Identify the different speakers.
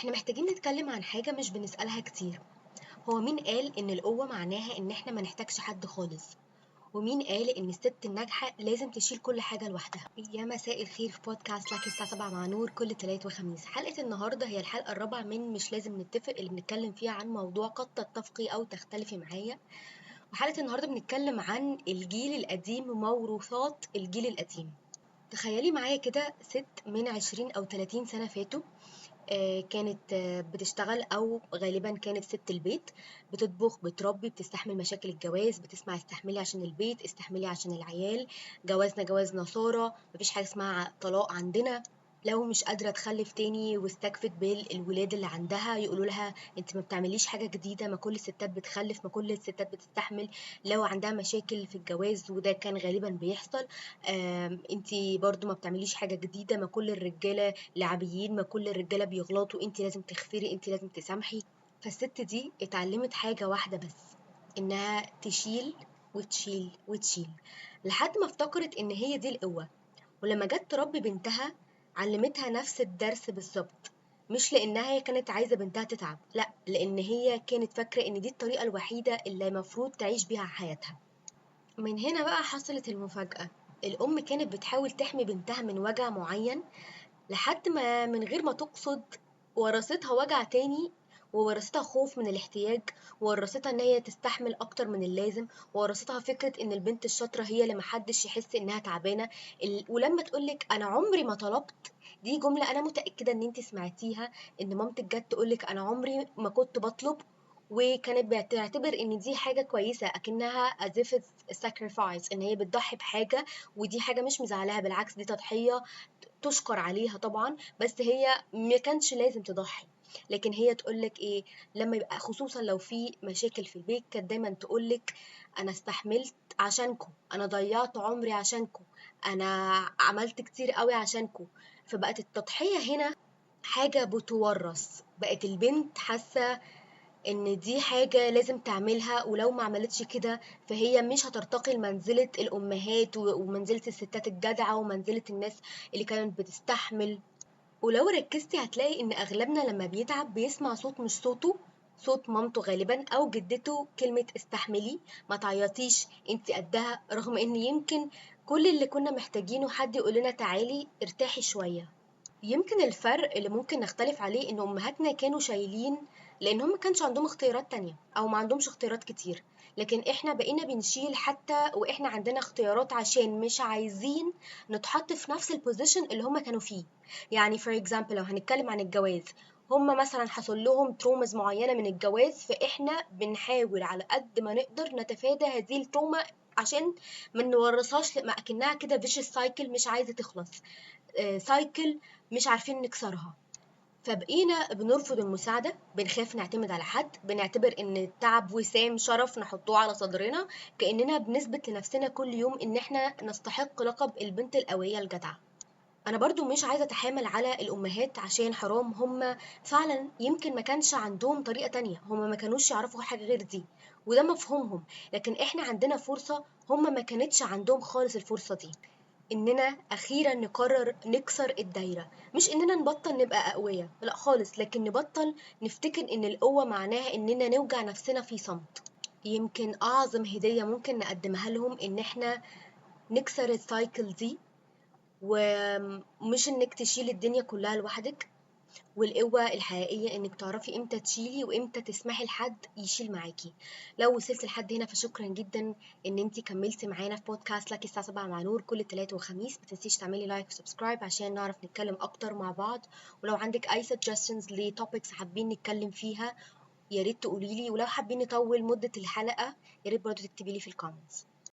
Speaker 1: احنا محتاجين نتكلم عن حاجة مش بنسألها كتير. هو مين قال إن القوة معناها إن احنا ما نحتاجش حد خالص؟ ومين قال إن الست الناجحة لازم تشيل كل حاجة لوحدها؟ يا مساء الخير في بودكاست لك الساعة 7 مع نور كل تلات وخميس. حلقة النهاردة هي الحلقة الرابعة من مش لازم نتفق، اللي بنتكلم فيها عن موضوع قد تتفقي أو تختلفي معايا. وحلقة النهاردة بنتكلم عن الجيل القديم وموروثات الجيل القديم. تخيلي معايا كده ست من 20 أو 30 سنة فاتوا، كانت بتشتغل أو غالبا كانت ست البيت، بتطبخ، بتربي، بتستحمل مشاكل الجواز، بتسمع استحملي عشان البيت، استحملي عشان العيال، جوازنا جواز نصارى، مفيش حاجة اسمها طلاق عندنا. لو مش قادرة تخلف تاني واستكفت بالولاد اللي عندها يقولوا لها انت ما بتعمليش حاجة جديدة، ما كل الستات بتخلف، ما كل الستات بتستحمل. لو عندها مشاكل في الجواز، وده كان غالبا بيحصل، انت برضو ما بتعمليش حاجة جديدة، ما كل الرجالة لعبيين، ما كل الرجالة بيغلطوا، انت لازم تغفري، انت لازم تسامحي. فالست دي اتعلمت حاجة واحدة بس، انها تشيل وتشيل وتشيل، لحد ما افتكرت ان هي دي القوة. ولما جت تربي بنتها علمتها نفس الدرس بالظبط، مش لأنها هي كانت عايزة بنتها تتعب، لا، لأن هي كانت فاكرة إن دي الطريقة الوحيدة اللي المفروض تعيش بيها حياتها. من هنا بقى حصلت المفاجأة. الأم كانت بتحاول تحمي بنتها من وجع معين، لحد ما من غير ما تقصد ورثتها وجع تاني، وورثتها خوف من الاحتياج، وورثتها ان هي تستحمل اكتر من اللازم، وورثتها فكرة ان البنت الشاطرة هي اللي محدش يحس انها تعبانة. ولما تقولك انا عمري ما طلبت، دي جملة انا متأكدة ان انت سمعتيها، ان مامتك جت تقولك انا عمري ما كنت بطلب، وكانت بتعتبر ان دي حاجة كويسة، اكنها as if it's sacrifice، ان هي بتضحي بحاجة، ودي حاجة مش مزعلها، بالعكس دي تضحية تشكر عليها طبعا، بس هي ما كانش لازم تضحي. لكن هي تقولك ايه لما يبقى، خصوصا لو في مشاكل في البيت، كانت دايما تقولك انا استحملت عشانكم، انا ضيعت عمري عشانكم، انا عملت كتير قوي عشانكم. فبقت التضحية هنا حاجة بتورث، بقت البنت حاسة ان دي حاجة لازم تعملها، ولو ما عملتش كده فهي مش هترتقي لمنزلة الأمهات ومنزلة الستات الجدعة ومنزلة الناس اللي كانت بتستحمل. ولو ركزتي هتلاقي ان اغلبنا لما بيتعب بيسمع صوت مش صوته، صوت مامته غالبا او جدته، كلمة استحملي، ما تعيطيش، انت قدها، رغم ان يمكن كل اللي كنا محتاجينه حد يقول لنا تعالي ارتاحي شوية. يمكن الفرق اللي ممكن نختلف عليه ان امهاتنا كانوا شايلين لانهم ما كانش عندهم اختيارات تانية او ما عندهمش اختيارات كتير، لكن احنا بقينا بنشيل حتى واحنا عندنا اختيارات، عشان مش عايزين نتحط في نفس ال position اللي هما كانوا فيه. يعني for example لو هنتكلم عن الجواز، هما مثلا حصل لهم traumas معينة من الجواز، فاحنا بنحاول على قد ما نقدر نتفادى هذه ال trauma عشان ما نورثهاش، ما اكنها كده vicious cycle مش عايزة تخلص، cycle مش عارفين نكسرها. فبقينا بنرفض المساعدة، بنخاف نعتمد على حد، بنعتبر ان التعب وسام شرف نحطوه على صدرنا، كأننا بنثبت لنفسنا كل يوم ان احنا نستحق لقب البنت القوية الجدعة. انا برضو مش عايزة اتحامل على الامهات عشان حرام، هم فعلا يمكن ما كانش عندهم طريقة تانية، هم ما كانوش يعرفوا حاجة غير دي وده مفهومهم، لكن احنا عندنا فرصة هم ما كانتش عندهم خالص الفرصة دي، اننا اخيرا نقرر نكسر الدايرة. مش اننا نبطل نبقى اقوياء، لا خالص، لكن نبطل نفتكر ان القوة معناها اننا نوجع نفسنا في صمت. يمكن اعظم هدية ممكن نقدمها لهم ان احنا نكسر ال cycle دي، ومش انك تشيل الدنيا كلها لوحدك. والقوة الحقيقية انك تعرفي امتى تشيلي وامتى تسمحي لحد يشيل معاكي. لو وصلت لحد هنا فشكرا جدا ان انتي كملتي معانا في بودكاست لك الساعة 7 مع نور كل تلات وخميس. ما تنسيش تعملي like و subscribe عشان نعرف نتكلم اكتر مع بعض. ولو عندك اي suggestions ل topics حابين نتكلم فيها يا ريت تقوليلي، ولو حابين نطول مدة الحلقة يا ريت برضو تكتبيلي في ال comments.